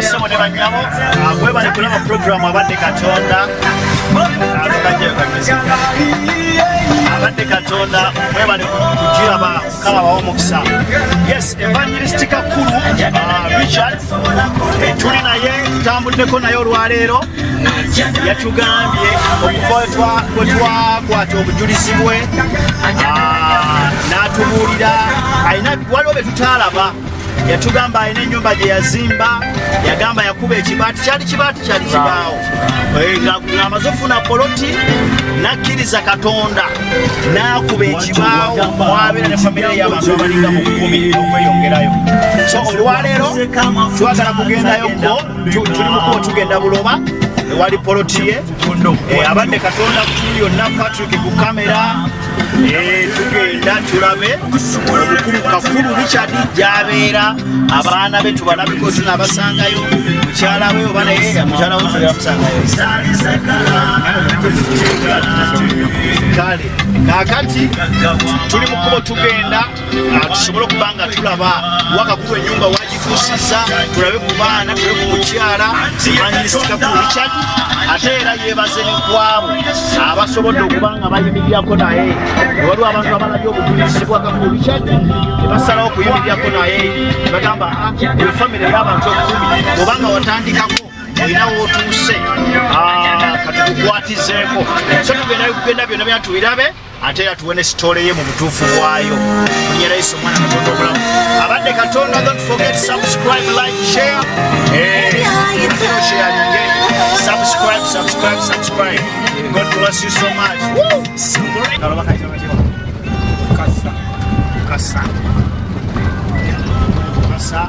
Basebo ne banyabo, mwebale kulaba programu abadde Katonda. Abadde Katonda, mwebale kugiraba, Mukama abawe omukisa. Yes, Evangelist Kakuru Richard tuli naye, tutambuddeko naye olwaleero. Yatugambye okuva bwe twakwata obujulizi bwe, n'atubuulira alina waliwo bye tutaalaba. Yatugamba alina ennyumba gye yazimba, yagamba yakuba ekibaati, kyali kibaati, kyali kibaawo, ng'amaze okufuna poloti n'akkiriza Katonda n'akuba ekibaawo mwabeera ne famire y'abantu abalinga mu 10 okweyongerayo. So olwaleero twagala kugendayo ko tuli mukubo tugenda Buloba ewali poloti ye. Abadde Katonda yonna, Patrick ku kamera. Tugenda tulabe omukulu Kakulu Richard gy'abeera, abaana be tubalabeko, tunaabasangayo, mukyala we oba naye mukyala we tugenda musangayo. Kale kaakati tuli mu kkubo tugenda, tusobole okuba nga tulaba wakakulu ennyumba wagituusiza, tulabe ku baana, tulabe ku mukyala Evangelist Kakulu Richard. Ate era yeebaze ne kwabo abasobodde okuba nga bayimirirako naye. Waliwo abantu abalabye obujulizi bwa Kakulu Richard ne basalawo okuyimirirako naye, ne bagamba, "Ah, eyo famire y'abantu 10, obanga watandikako olina wootuuse, katukukwatizeeko." So tugenda kugenda byonna byona tubirabe, ate era tuwe ne story ye mu butuufu bwayo. Munyera Yesu omwana Katonda obulamu. Abadde Katonda. Don't forget, subscribe, like, share. Sharinge, subscribe, subscribe, subscribe. God bless you so much. Woo! Kaloba kayita batya? Kasa. Kasa, kasa.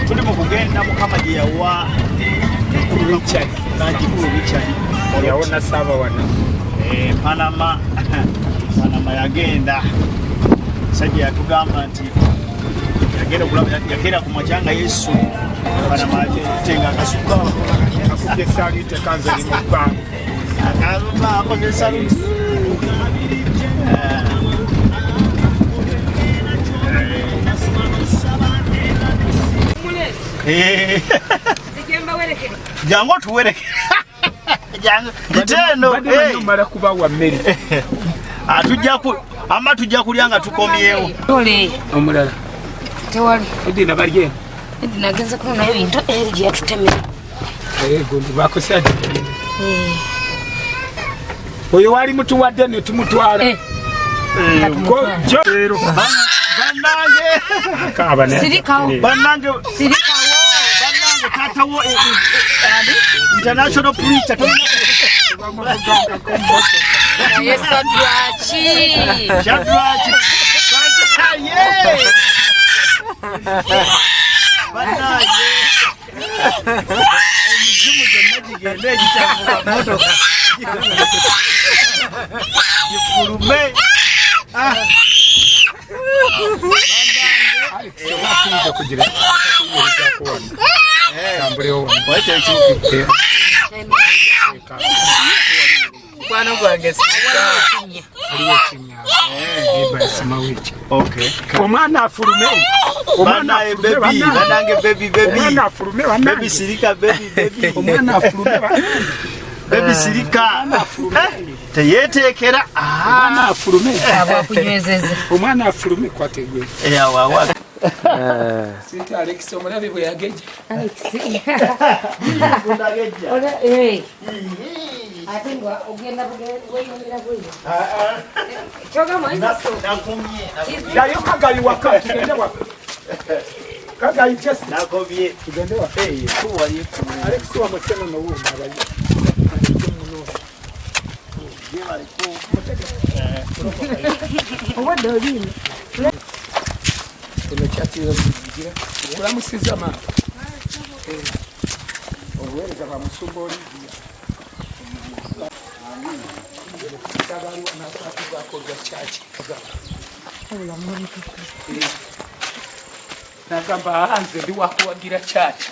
Tuli mu kugenda Mukama gye yawa Richard. Mukulu Richard. Yawona saaba wano. Panama, Panama yagenda. Sajja yatugamba nti yagenda okulaba, yakeera ku makya nga Yesu Panama atenga akasuka. Akubye salute kanze ali mu bbanga. Akazumba akoze salute. Jangu otuwereke, jangu giteeno. Badde manyi omala kubawa mmere. Ama tujja kulya nga tukomyewo. Tole. Omulala. Tewali. Edina bali eno. Edina agenze kunonayo ebintu eri gye yatutemera. Gundi bakosadi. Oyo wali mutuwadde ne tumutwala. Leero. Bannange. Akaaba naye. Sirikawo. Bannange. Sirikawo. Bannange, taatawo ani? International preacher. Naye Sadraki. Shadrach. Bannange, bannange, emizimu gyonna gigende egitambula motoka gifulume. Ah. Alex, oba tuyinza kugira kuyingizaako wano. Tambulewo wano. Waite ekyuki. Mukwano gwange. Waliwo ekinnya. Eba yasimawo ekyo. Okay. Omwana afulume. Omwana Banaye afulume, baby, bannange. banange baby, baby. Omwana afulume Baby bannange. sirika, baby, baby. Omwana afulume bannange. Baby sirika. Afulume. Teyeteekera. Omwana Ah. afulume. Abwakunywezeza. Omwana afulume kwategwe. Eh, awa awa. Sinti Alex omulabe bwe yageja. Alex. Ola, eh. Ate nga ogenda weyongera bweyo. Kyogamba oyinza Nakomye. Yayo Kagayi waka, tugende waka. Kagayi chesi. Nakomye. Tugende waka. Eh, kuwa wali kuwa. Alex wa muteno no wo abayi. Obwadde oliino. Eno kyatira gira. Kulamusiza ma. Obuweereza bwa musumba Olivia. Sabaliwo n'akwatibwako ga kyaki. Nagamba, "Ah, nze ndi wakuwagira kyaki."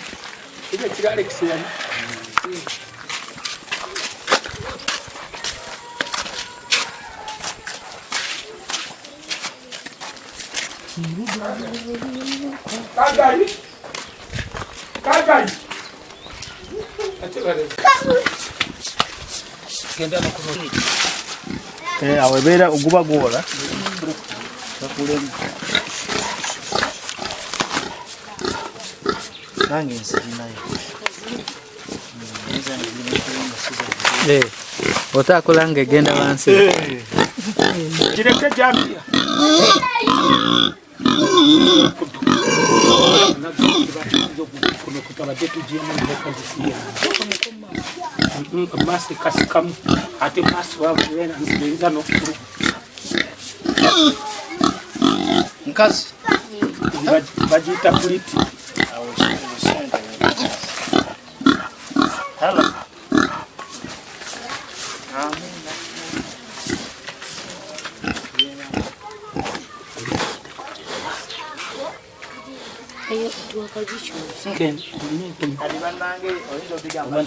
Kino kiri Alex yali. Kagayi. Kagayi. Eh, awo ebeera oguba gwola bakulemu nange nsirinayo. Eh, otakola nga egenda wansi. Eh. Kireke jambiya. Masi kasikamu ate masi wabubeera nokulu. Nkazi bagiyita buliti. Hello. Kati bannange oyinza obigamba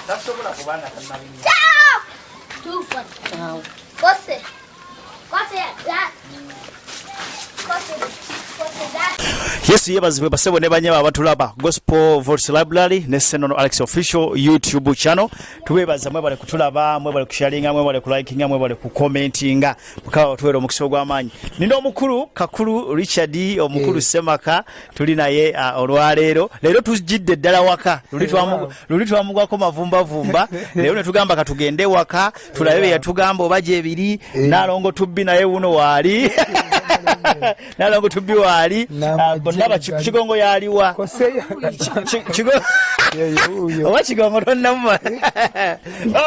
tasobola kubanga tannabinnya. Yesu yebazibwe basebo ne banyaba abatulaba Gospel Voice Library ne Senono Alex Official YouTube channel. Tubebaza mwebale kutulaba, mwebale kusharinga, mwebale kulikinga, mwebale kucommentinga. Mukama watuwera omukisa ogw'amaanyi. Nina omukulu Kakulu Richard, omukulu Semaka, tuli naye olwaleero. Leero tujjidde ddala waka. Luli twamugwako mavumbavumba. Leero ne tugamba katugende waka, tulabe bye yatugamba oba gyebiri. Nalongo tubbi naye wuno waali. Nalongo tubbi waali. Bonna Kigongo yaliwa. Oba Kigongo tonnamumala.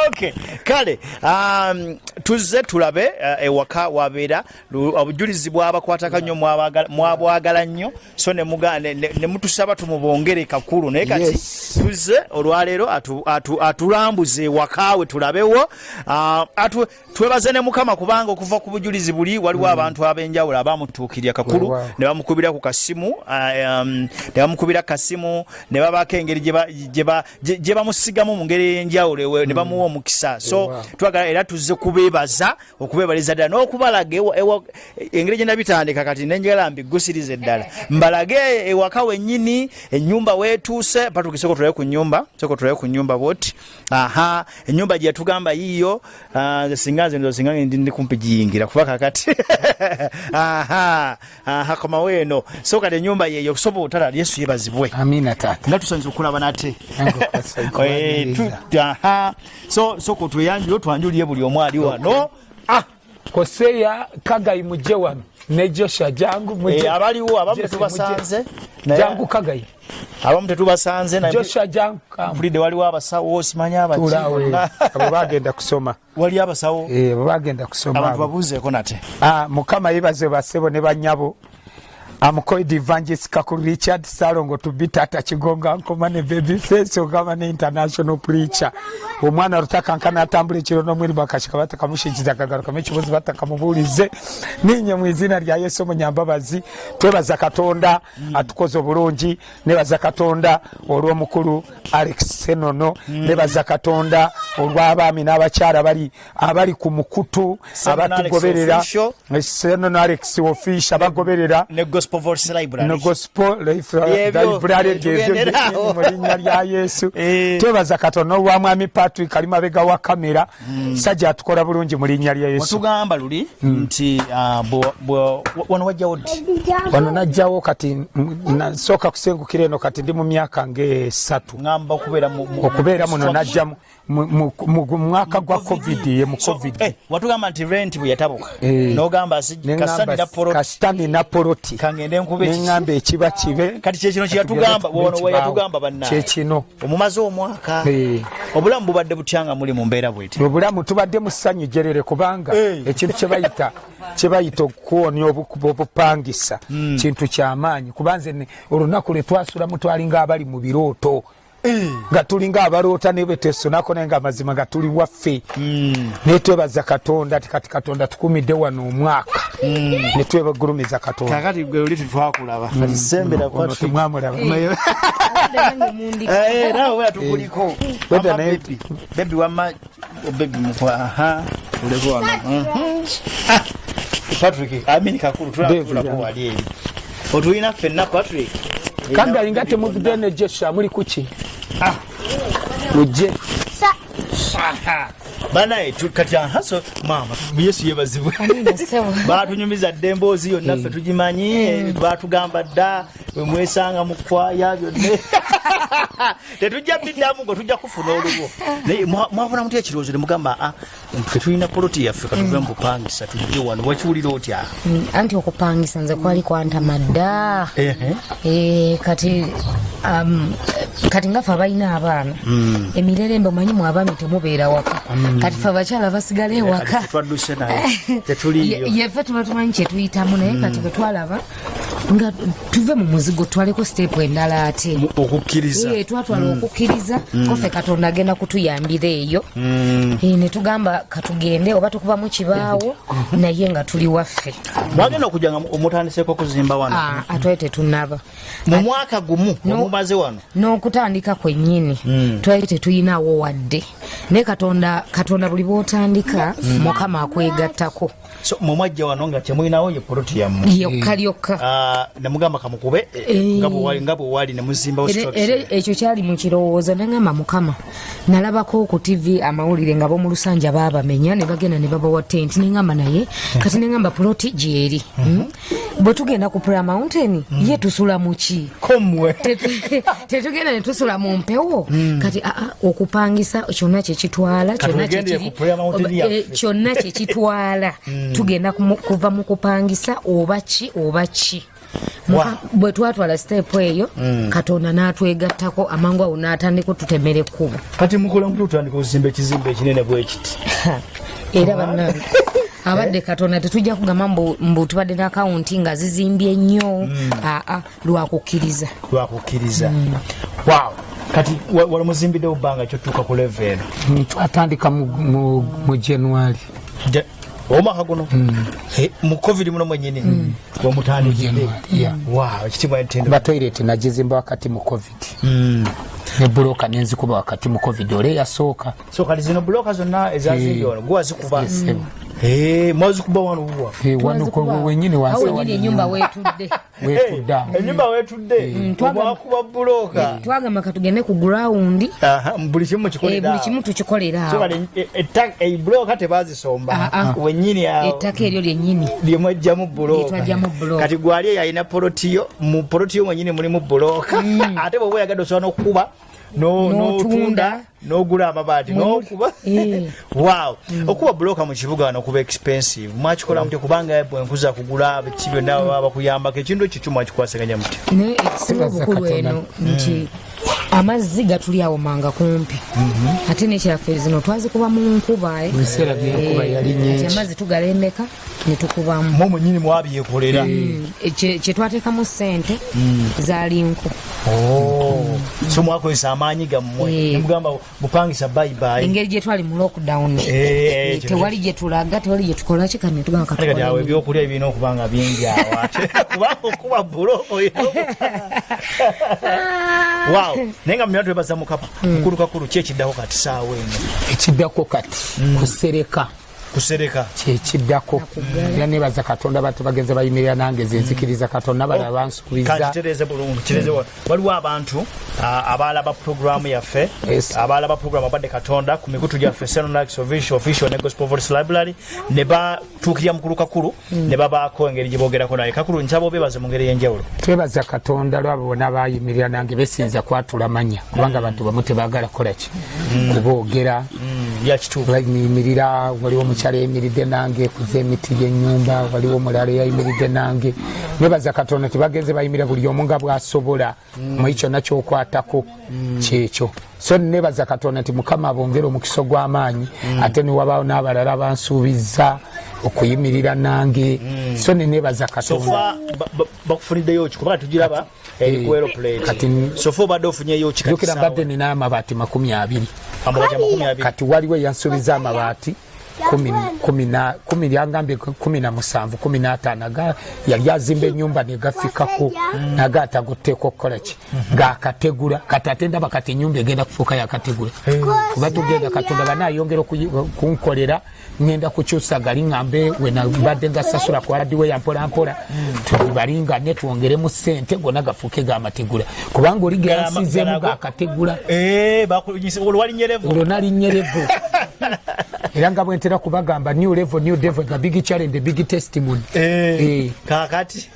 Okay, kale tuzze tulabe ewaka wabeera obujulizi bwabakwatako nnyo, mwabwagala nnyo, so ne mutusaba tumubongere Kakulu. Naye kati tuzze olwaleero atulambuze ewaka we tulabewo. Twebaze ne Mukama kubanga okuva ku bujulizi buli waliwo abantu ab'enjawulo abamutuukirira Kakulu ne bamukubira ku kasimu, ne bamukubira kasimu ne babaako engeri gye bamusigamu mu ngeri ey'enjawulo ne bamuwa omukisa. So twagala era tuzze kubeebaza, okubeebaliza ddala n'okubalaga engeri gye nabitandika kati nenjagala mbigusirize ddala mbalage ewaka wennyini ennyumba weetuuse. Patrick, soko tulabe ku nnyumba, soko tulabe ku nnyumba bwoti. Aha, ennyumba gye yatugamba yiiyo. Nze singa nze nzo singa ndi kumpi giyingira kuba kakati. Aha, aha, komawo eno. So kati ennyumba yeeyo okusobola otala. Yesu yebazibwe. Amina taata. Nga tusanyusa okulaba nate. Aha, so soko tweyanjule, otwanjuliye buli omu ali wano. Koseya Kagayi mujje wano ne Joshua jangu mujje. Abaliwo abamu tetubasanze. Jangu Kagayi. Abamu tetubasanze. Joshua jangu. Mpulidde waliwo abasawo, simanya abaki. Abo bagenda kusoma. Wali abasawo? Abo bagenda kusoma. Abantu babuuzeeko nate. Mukama yebaze basebo ne banyabo. Amukoidi Evangelist Kakulu Richard Salongo tubbi tata Kigonga Nkoma ne baby face ogaba ne international preacher. Omwana rutakankana atambula ekiro n'omwirimu akashika batakamushikiza akagarukamu ekibuzo batakamubuulize. Ninye mu izina lya Yesu omunyambabazi twebaza Katonda atukoze obulungi, nebaza Katonda olw'omukulu Alex Senono, nebaza Katonda olw'abaami n'abakyala bali abali ku mukutu abatugoberera Senono Alex Official abagoberera ne Gospel Voice Library, ne Gospel Library byebyo mu linnya lya Yesu. Twebaza Katonda olwa mwami Patrick ali mabega wa kamera, sajja atukola bulungi mu linnya lya Yesu. Watugamba luli nti wano wajjawo ddi? Wano najjawo kati nasooka kusengukira eno kati ndi mu myaka ng'esatu. Ngamba okubeera muno najja mu mwaka gwa COVID, ye mu COVID. Watugamba nti rent bwe yatabuka n'ogamba kasita nina poloti kangende nkube neŋŋamba ekiba kibe. Kati kyekino kyeyatugamba wano we yatugamba bannange kyekino omumaze omwaka. Obulamu bubadde butya nga muli mu mbeera bweti? Obulamu tubadde mu ssanyu jerere kubanga ekintu kye bayita okuwonya obupangisa kintu kyamaanyi, kuba nze olunaku lwe twasulamu twalinga abali mu birooto, nga tulinga abaloota naye betesonako, naye nga amazima nga tuli waffe. Naye twebaza Katonda ti kati Katonda tukumidde wano omwaka, netwebagulumiza Katonda. Kakati gwe oli tetwakulaba, kati sembera. Ono temwamulaba. Nawe wera tukuliko baby, wamma baby mukwa. Aha, tuleko wano. Patrick, I mean Kakulu, tulako wali eri. Otulina ffenna Patrick. Kandi alinga temuvudde ne Joshua muli kuki? Ah. Mujje. Banaye kati ahaso maama Yesu yebazibwe. Batunyumiza dda emboozi yonna ffe tugimanyi, batugamba dda bwe mwesanga mu kwaya byonna. Tetujja biddamu ngo tujja kufuna olulwo. Naye mwafuna mutya ekirowoozo ne mugamba tetulina poloti yaffe katuve mu bupangisa tujje wano, wakiwulira otya? Anti okupangisa nze kwali kwantama dda. Kati nga ffe abalina abaana emirerembe omanyi mu abaami temubeera waka, kati ffe abakyala basigala ewaka. Kati twadduse naye tetuliiyo. Yeffe tuba tumanyi kyetuyitamu, naye kati bwe twalaba nga tuve mu muzigo twaleko siteepu endala ate okukkiriza. Twatwala okukkiriza kofe Katonda agenda kutuyambira eyo. Ne tugamba katugende oba tukubamu kibaawo naye nga tuli waffe. Mwagenda okujja nga mutandiseeko okuzimba wano? Atwali tetunaba. Mu mwaka gumu omumaze wano? N'okutandika kwennyini twali tetuyinawo wadde, naye Katonda buli bw'otandika Mukama akwegattako. So mwe mwajja wano nga temulinawo ye poloti yammwe? Yokka lyokka. Ne mugamba kamukube nga bwe wali ne muzimbawo structure. Era ekyo kyali mu kirowoozo, neŋŋamba Mukama nalabako ku TV amawulire nga b'omu Lusanja baabamenya ne bagenda ne babawa tenti, neŋŋamba naye kati neŋŋamba poloti gyeri. Bwe tugenda ku Prayer Mountain ye tusula mu ki? Komwe. Tetugenda ne tusula mu mpewo. Kati okupangisa kyonna kyekitwala Kati kyonna wegendere ku Prayer Mountain yaffe. Kyonna kyekitwala tugenda kuva mu kupangisa oba ki oba ki. Bwe twatwala step eyo Katonda n'atwegattako amangu awo n'atandika otutemera ekkubo. Kati mukola mutya otandika okuzimba ekizimbe ekinene bwe kiti? Era bannange abadde Katonda, tetujja kugamba mbu tubadde n'akawunti nga zizimbye nnyo, aa, lwakukkiriza. Lwakukkiriza. Wow, kati wali muzimbiddewo bbanga kyotuuka ku level eno? Twatandika mu January. Omwaka guno. Mu COVID muno mwenyini wemutandikidde? January, yeah. Wow, ekitiibwa ettendo. Kuba toilet nagizimba wakati mu COVID, ne buloka nenzikuba wakati mu COVID ole eyasooka. So kati zino buloka zonna ezazimbye wano gwe wazikuba? Yes, sebo. Mwazikuba wano buwa? Wano wenyini wansi. Awo wenyini enyumba wetudde. Wetudde awo. Enyumba wetudde mwakuba buloka? Twagamba katugende ku ground. Aha, buli kimu mukikolera buli awo. kimu tukikolera So awo. kati buloka tebazisomba? Ah, ah. Wenyini awo. Ettaka eryo lyennyini. Lyemwajjamu buloka. Lyetwajjamu buloka. Kati gwali eyo alina polotiyo, mu polotiyo mwenyini mulimu buloka, ate bwoba oyagadde osobola n'okukuba N'otunda. N'otunda n'ogula amabaati n'okuba. Wow, okuba buloka mu kibuga wano kuba expensive, mwakikola mutya? Kubanga bwenkuza kugula biki byonna baba bakuyambako, ekintu ekyo kyo mwakikwasaganya mutya? Naye ekisinga Tebaza obukulu Katonda. eno nti amazzi gatuli awo manga kumpi, ate nekyaffe zino twazikuba mu nkuba. Mu biseera by'enkuba yali Kati nyingi. amazzi tugalemeka ne tukubamu. Mwe mwenyini mwabyekolera? Kyetwateekamu ssente zaali nku. Oh. So mwakozesa amaanyi gammwe? Nemugamba bupangisa bye bye. Engeri gye twali mu lockdown, tewali gye tulaga, tewali gye tukola ki, kati ne tugamba Ate kati awo katukole. ebyokulya birina okuba nga bingi awo, ate kubanga okuba buloko. Wow, naye nga mumya twebaza Mukama. Mukulu Kakulu, ki ekiddako kati saawa eno? Ekiddako kati kusereka. Kusereka. Kyekiddako, era nebaza Katonda bantu bagenze bayimirira nange, ze nzikiriza Katonda balala bansuubiza. Kitereze bulungi, kitereze wano. Waliwo abantu abalaba programu yaffe, abalaba programu abadde Katonda ku mikutu gyaffe Senonax Official ne Gospel Voice Library, ne batuukirira Mukulu Kakulu ne babaako engeri gye boogerako naye. Kakulu, nsaba obeebaze mu ngeri ey'enjawulo. Twebaza Katonda lwabo bonna bayimirira nange, besinza kwatula manya kubanga abantu bamu tebaagala kukola ki, kuboogera. Yakituufu. Bayimirira, waliwo omukyala eyimiridde nange kuza emiti gy'ennyumba, waliwo omulala eyayimiridde nange. Nebaza Katonda tebagenze bayimirira buli omu nga bwasobola muri kyonna kyokwatako kyekyo. So nebaza Katonda nti Mukama abongere omukisa ogw'amaanyi, ate newabaawo n'abalala bansuubiza okuyimirira nange, so nenebaza Katonda. So far bakufuniddeyo ki? Kubanga tugiraba eri ku aeroplane. So far obadde ofunyeyo ki kati? Jjukira saawa? Mbadde nina amabaati 20. Amabaati 20. Kati waliwo eyansuubiza amabaati. Kumi yangambye 17, 15 yali azimba ennyumba negafikako nagaata guteeka okukola ki gakategula. Kati ate ndaba kati ennyumba egenda kufuuka yakategula, kuba tugenda Katonda banaayongera kunkolera, ngenda kukyusa gali ngambe wenabadde nga sasula ku hardware mpola mpola, tubalingane twongeremu ssente gonna gafuuke gamategula, kubanga oli geyansizeemu gakategula. Olwo olwo nalinye level, era nga bwentera kubagamba, new level, new devil, the big challenge, the big testimony. Kakati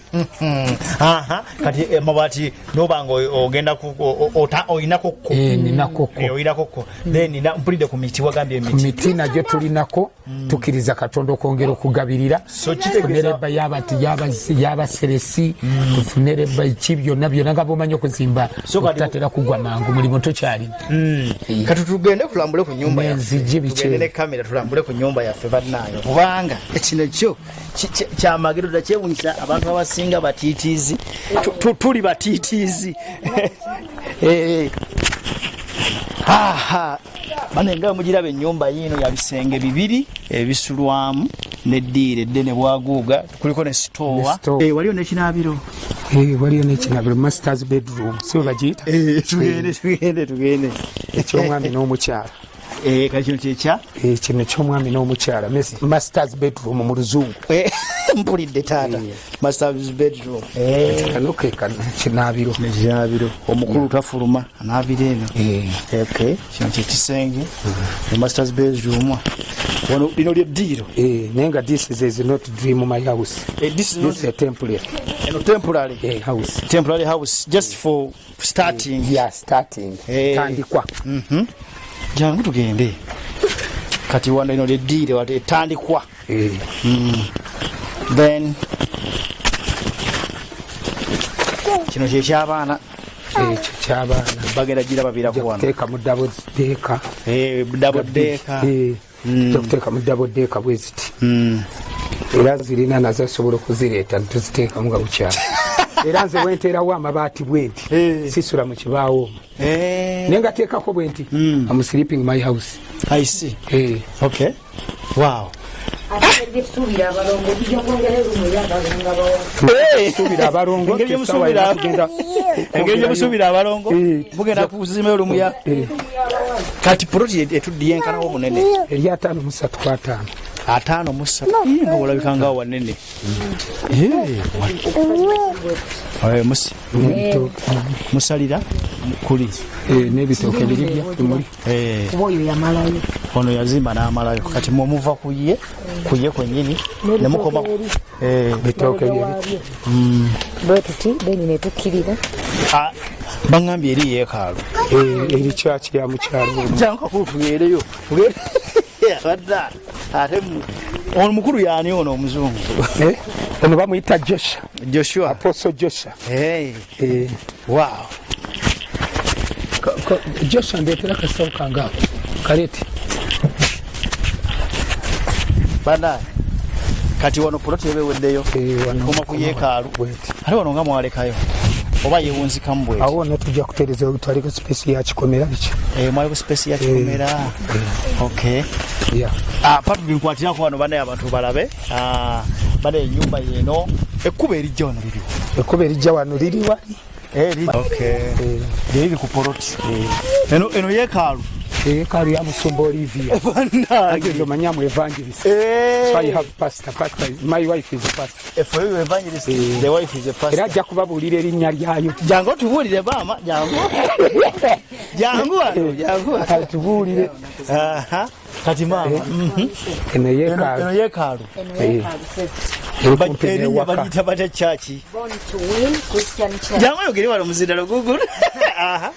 aha, kati amabaati noba nga ogenda oyinako? Ninako. Oyinako. Then mpulidde ku miti, wagambye emiti. Miti nagyo tulinako, tukkiriza Katonda okwongera okugabirira. Tufune labour y'abaseresi, tufune labour ki, byonna byonna nga bwomanyi okuzimba okutatera kugwa mangu, mulimu tukyalina. Kati tugende tulambule ku nyumba. N'enzigi biki? Tugende ne kamera tulambule ku nyumba yaffe, bannange, kubanga kino kyo kyamagero ddala, kyewunyisa abantu abasinga batiitiizi. Tuli batiitiizi. Aha, bane nga mugiraba ennyumba yiino ya bisenge bibiri ebisulwamu neddiiro eddene bwaguuga, kuliko ne sitowa. Ne store. Waliyo n'ekinaabiro. Waliyo n'ekinaabiro, masters bedroom si bwe bagiyita? Tugende, tugende, tugende. Ekyomwami n'omukyala. Kati kino kyekya Kino kyomwami n'omukyala, masters bedroom mu luzungu. Mpulidde taata, masters bedroom. Kano ke kano kinaabiro. Nekinaabiro, omukulu tafuluma, anaabira eno. Okay, kino kyekisenge, the masters bedroom. Wano lino lyeddiiro. Naye nga this is not dream my house. This is this not is a temporary eno temporary house. Temporary house just for starting. Yeah, starting. Tandikwa. Jangu tugende. Kati wano ino lyeddiiro wati etandikwa. Then kino kyekyabaana. Ekyo kyabaana. Bagenda gira babirako wano. Kuteeka mu double decker. Double decker. Kuteeka mu double decker bwe ziti, era zirina nazo asobola okuzireeta ntuziteekamu nga bukyala. Era nze bwenteerawo amabaati bwe nti, sisula mu kibaawo omwo, naye nga teekako bwe nti, am sleeping my house. I see. Okay, wow. Ate abalongo tujja kwongera erumu ey'abalongo abawa. Suubira abalongo. Engeri Essaawa yonna tugenda engeri gyemusuubira abalongo, mugenda kuzimba olumu ya kati poloti etuddi yenkanawo obunene? Eri 53 ku 50. 53. Ii, nga olabika nga wanene. Musalira kuli. N'ebitooke biri byaffe muli. Kuba oyo yamalayo. Ono yazimba n'amalayo, kati mwe muva ku ye, ku ye kwennyini ne mukoma. Bitooke bye. Bwe tuti then netukkirira. Ah, baŋŋambye eri yeekaalu. Eri kyaki ya mukyalo omu. Jangu kakulu tugeereyo. Abadde ate ono mukulu yaani, ono omuzungu? Ono bamuyita Joshua. Joshua. Apostle Joshua. Hey. Wow. Joshua, ndeetera kasawo kange ako kaleete. Bana kati wano poloti eba eweddeyo? Wano. Koma ku yeekaalu. Bweti. Ate wano nga mwalekayo oba yewunzikamu bweti? Awo wonna tujja kutereeza, twaliko space ya kikomera biki. Mwaliko space ya kikomera, okay. Yeah. Ah, patu binkwatirako wano banaye abantu balabe. Ah, banaye ennyumba yeeno, ekkubo erijja wano liriwo? Ekkubo erijja wano liri wali. Okay. Liriri ku poloti eno, eno yeekaalu. Yeekaalu ya musumba Olivia. Bannange. Anti omanyi am evangelist. So I have pastor, pastor, my wife is a pastor. For you evangelist, the wife is a pastor. Era ajja kubabuulira erinnya lyayo. Jangu otubuulire maama, jangu, jangu wano, jangu wano. Atubuulire. Aha. Kati maama, Eno eno yeekaalu. Yeekaalu. Eri kumpi Erinnya n'ewaka. bagiyita batya kyaki? Born to Win Christian Church. Jangu oyogere wano muzindalo gugulu. Aha.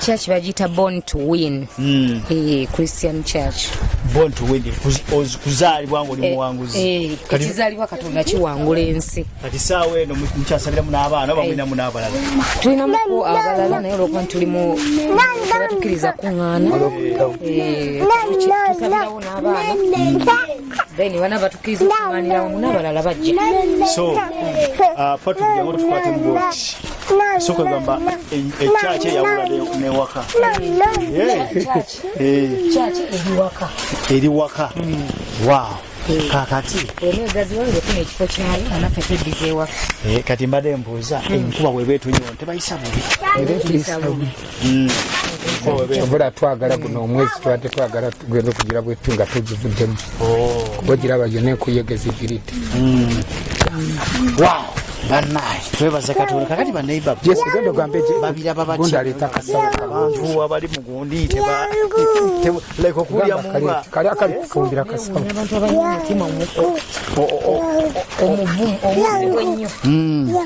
Church bagiyita Born to Win Christian Church. Born to win, kuzaalibwa nga oli muwanguzi. Ekizaalibwa Katonda kiwangula ensi. Kati saawa eno mukyasabiramu n'abaana oba mulinamu n'abalala? Tulinamuko abalala, naye olwokuba nti tulimu tebatukkiriza kuŋŋaana, tusabirawo n'abaana, then bana batukkiriza okuŋŋaanira wamu n'abalala bajja. So Patrick, jangu tukwate mu bwoti. Soko gamba ekyaki eyawula newaka. Kyaki eri waka. Eri waka. Wow. Kakati enegazi wange funa ekifo kyayo anaffe tweddiza ewaka. Kati mbadde mbuuza, enkuba bweba etonyewo tebayisa bubi? Obula twagala guno omwezi tubadde twagala tugenda okugira bwetu nga tugivuddemu, kuba ogiraba yonna enkuyege zigiridde. Wow, bannaye, twebaza Katonda. Kakati baneiba Yes, genda ogambe babiraba batya? Gundi aleeta akasawo kawe. Abantu abali mu gundi like okulya munga. Kali akali kufumbira kasawo. Abantu abalina omutima omuvumu omuzibu ennyo.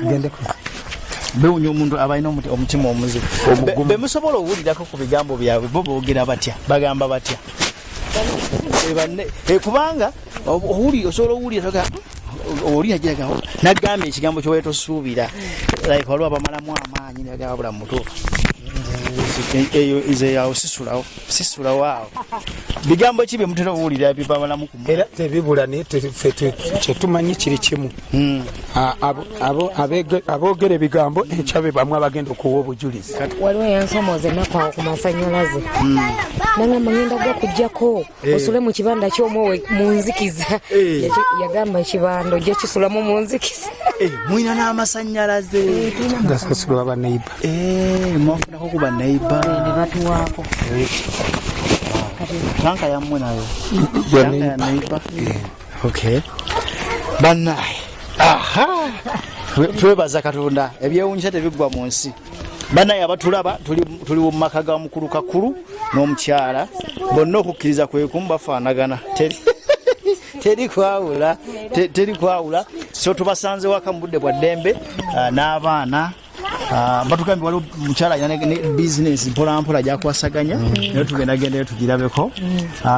Gendeko. Bewunya omuntu abalina omutima omuzibu. Omugumu. Bemusobola owulirako ku bigambo byabwe, bo boogera batya, bagamba batya? Kubanga osobola owulira toga oli yagiraga nagambye ekigambo kyobaye tosuubira, like waliwo abamalamu amaanyi nagamba bula mutuufu eyo nze awo sisulawo, sisulawo awo. Bigambo ki bye mutera owulira bibamalamu ku Era tebibula, naye ffe kyetumanyi kiri kimu. Aboogera ebigambo enkya be bamwe abagenda okuwa obujulizi. Waliwo eyansomooza ennaku awo ku masanyalaze, nangamba ngenda gwa kujjako osule mu kibanda kyomwowe mu nzikiza. Yagamba ekibanda ojja kisulamu mu nzikiza. Mwina n'amasanyalaze? Gasasulwa baneiba. Mwafunako ku baneiba? Ne batuwaako. Tanka yammwe nayo? Ya Tanka ya neighbor. neighbor. Okay, bannaye, aha, twebaza Katonda, ebyewunyisa tebiggwa mu nsi. Bannaye abatulaba, tuli mu maka ga mukulu Kakulu n'omukyala, bonna okukkiriza kwekumu, bafaanagana. Teri kwawula, teri kwawula. So tubasanze waka mu budde bwa ddembe, n'abaana. Batugambye waliwo mukyala alina ne bizinesi mpolampola gyakwasaganya, naye tugenda gendayo tugirabeko.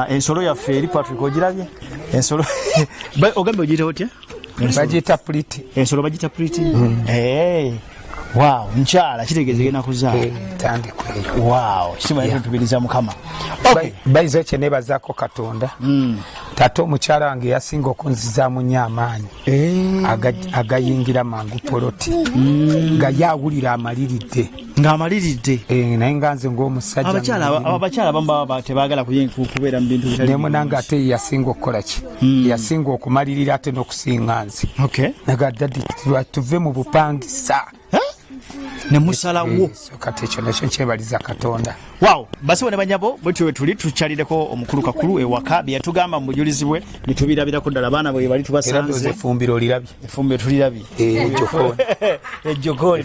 Ensolo yaffe eri, Patrick, ogirabye ensolo? Ogambye ogiyita otya? Bagiyita Puriti. Ensolo bagiyita Puriti. Hey. Wow, nkyala kitegeeza egenda kuzaala. Tandika eyo. Wow, kitima tubiriza Mukama. Okay. Baize kye nebazaako Katonda, tate omukyala wange yasinga okunzizaamu nnyo amaanyi agayingira mangu poloti, nga ye awulira amaliridde. Ng'amaliridde. Naye nga nze ng'omusajja Abakyala abamu baba tebaagala kubeera mu bintu bitali nemunanga, ate ye yasinga okukola ki, yasinga okumalirira ate n'okusinga nze. Naga daddy, tuve mu bupangisa. Ne musalawo. So kati ekyo nakyo nkyebaliza Katonda. Wow, basibo ne banyabo, bwetyo bwe tuli tukyalireko omukulu Kakulu ewaka, bye yatugamba mu bujulizi bwe ne tubirabirako ddala. Abaana bwe bali Era ndowooza tubasanze. Efumbiro olirabye. Efumbiro tulirabye. Ejjokooni. Ejjokooni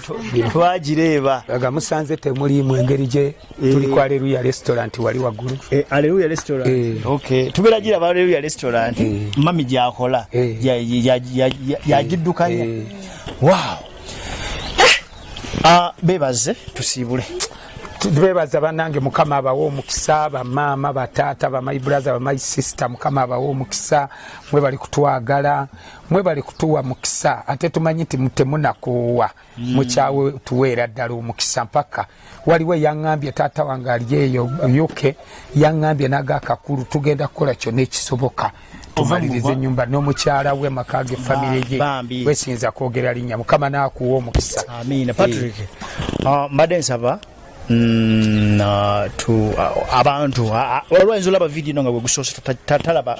twagireeba. Aga musanze temuliimu engeri gye tuli ku Aleluya Restaurant wali waggulu. Aleluya Restaurant. Okay, tubeera giraba Aleluya Restaurant. Mami gyakola yagiddukanya. Wow. Bebaze tusiibule. Twebaza bannange, Mukama abawe omukisa, bamaama, bataata, bamy brother, bamy sister, Mukama abawe omukisa. Mwebali kutwagala, mwebali kutuwa mukisa, ate tumanyi nti temunakoowa, mukyawe tuweera ddala omukisa mpaka. Waliwo eyaŋŋambye, taata wange ali eyo UK, yaŋŋambye naga, "Kakulu, tugenda kukola kyonna ekisoboka tumalirize ennyumba," n'omukyala we, maka ge, famire ye. Bambi. Wesinza kwogera linnya, Mukama naakuwa omukisa. Amiina. Patrick, mbadde nsaba tu abantu waliwo ayinza olaba vidiyo eno nga bwe gusoose talaba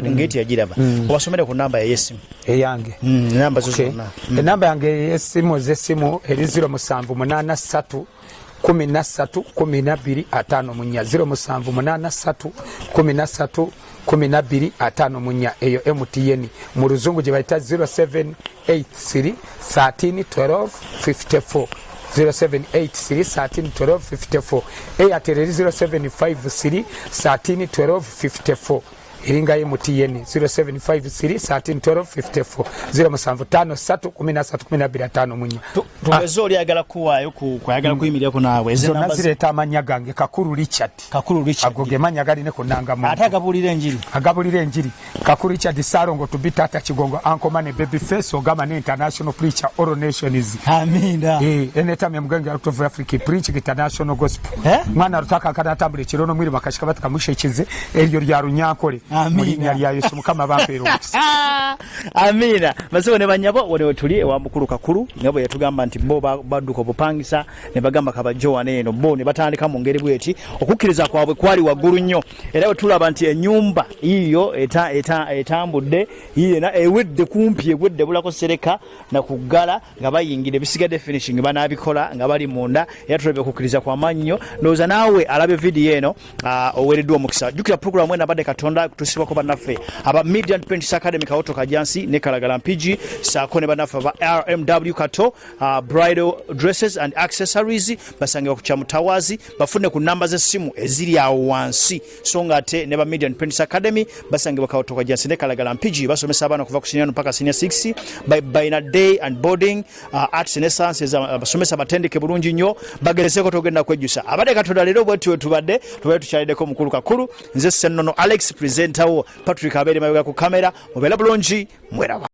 ngeti yagiraba, obasomere ku namba yeyesimu. Eyange? Namba zo Okay. zonna. Enamba yange eyesimu, zesimu eri 0783 13 12 54, 0783 13 12 54. Eyo MTN, mu luzungu gye bayita 0783 13 12 54, 0783 13 12 54. Airtel eri 0753 13 12 54, eringa MTN 0753 13 12 54, 0753 13 12 54. Tugeze oli ayagala kuwaayo kwayagala kuyimirirako naawe. Ezo Zonna namba zireeta amannya gange, Kakulu Richard. Kakulu Richard. Ago ge mannya galine ku nnangamuntu. Ate agabuulira enjiri? Agabulira enjiri, Kakulu Richard Salongo tubi Tata Kigongo Ankomane Baby Face Ogama ne international preacher all nations. Amiina. Anytime I'm going out of Africa preaching international gospel. Eh? Mwana rutaka kana atambula ekiro n'omwirima kashika batikamushekize eryo lya Runyankole. Mu linnya lya Yesu, Mukama bampeera omukisa. Amiina. Basebo ne banyabo, wano wetuli ewa mukulu Kakulu, nga bwe yatugamba nti bo badduka obupangisa ne bagamba kabajjo wano eno, bo ne batandika mu ngeri bweti. Okukkiriza kwabwe kwali waggulu nnyo, era bwe tulaba nti ennyumba yiyo etambudde, yiyo ewedde kumpi, ewedde bulako sereka na kuggala nga bayingira, ebisigadde finishing banaabikola nga bali munda. Era tulabye okukkiriza kwa maanyi nnyo. Ndowooza naawe alabye vidiyo eno oweereddwa omukisa. Jjukira puroguramu eno abadde Katonda kutusibwako bannaffe aba Media and Prentice Academy Kawoto Kajansi ne Kalagala Mpigi, saako ne bannaffe aba RMW Kato Bridal Dresses and Accessories, basangibwa ku Kyamutawazi. Bafune ku namba z'essimu eziri awo wansi. So nga ate ne ba Media and Prentice Academy basangibwa Kawoto Kajansi ne Kalagala Mpigi, basomesa abaana okuva ku senior 1 paka senior 6, balina day and boarding, arts ne sciences. Abasomesa batendeke bulungi nnyo, bagereseeko, togenda kwejjusa. Abadde Katonda leero bwetyo wetubadde, tubadde tukyaliddeko mukulu Kakulu. Nze Sennono Alex, presenter wo Patrick abeere mabega ku kamera. Mubeere bulungi, mweraba.